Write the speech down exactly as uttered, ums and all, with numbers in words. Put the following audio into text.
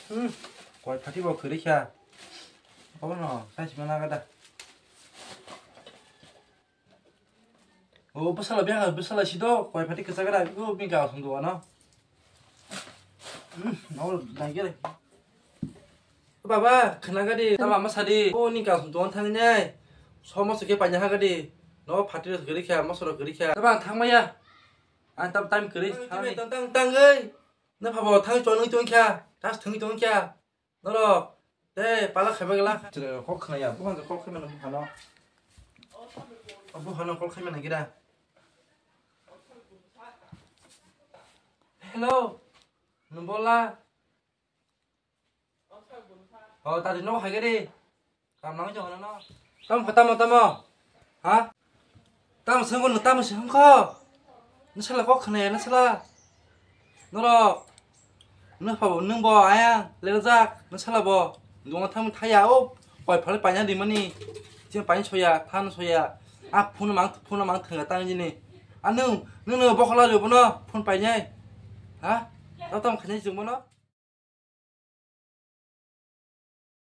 Hmm, koi phati bo kwrwi kha. Obo no, sai sima naga da. O bwsala biya, bwsala sido, koi phati kwchak da, o bini ga song do ano. Hmm, no, dai gere. Baba, khna gadi, tama ma sadi, o ni ga song do thang nai. So mo se ke panya ha gadi. No phati ro kwrwi kha, mo soro kwrwi kha. Baba, thang maya. Ang tam time kwrwi. Tang, tang, tang, tang, ei. Na phabo thang chonwi tong kha, tas thangwi tong kha. Norok, tei pala khaiba gela. Chwrai kok khna ya, buhan kok khaimano buhano. Buhano kok khaimano gira. Hello, nwng bola? O, tadi no hai gari. Kam nang jong no. Tam kho, tamo, tamo. Ha? Tam sengko no, tam sengko. Nwsala kok khna ya, nwsala. Norok. Nwng phabo, nwng bo ayang, lerjak, nwsala bo. Dungo thang thaya, o. Poi phale paina di mani. Jin pain soya, than soya. A phone mang, phone mang thang tang jini. A nwng, nwng no bokhola jo bono, phone painai. Ha? Tam tam khna jong bono.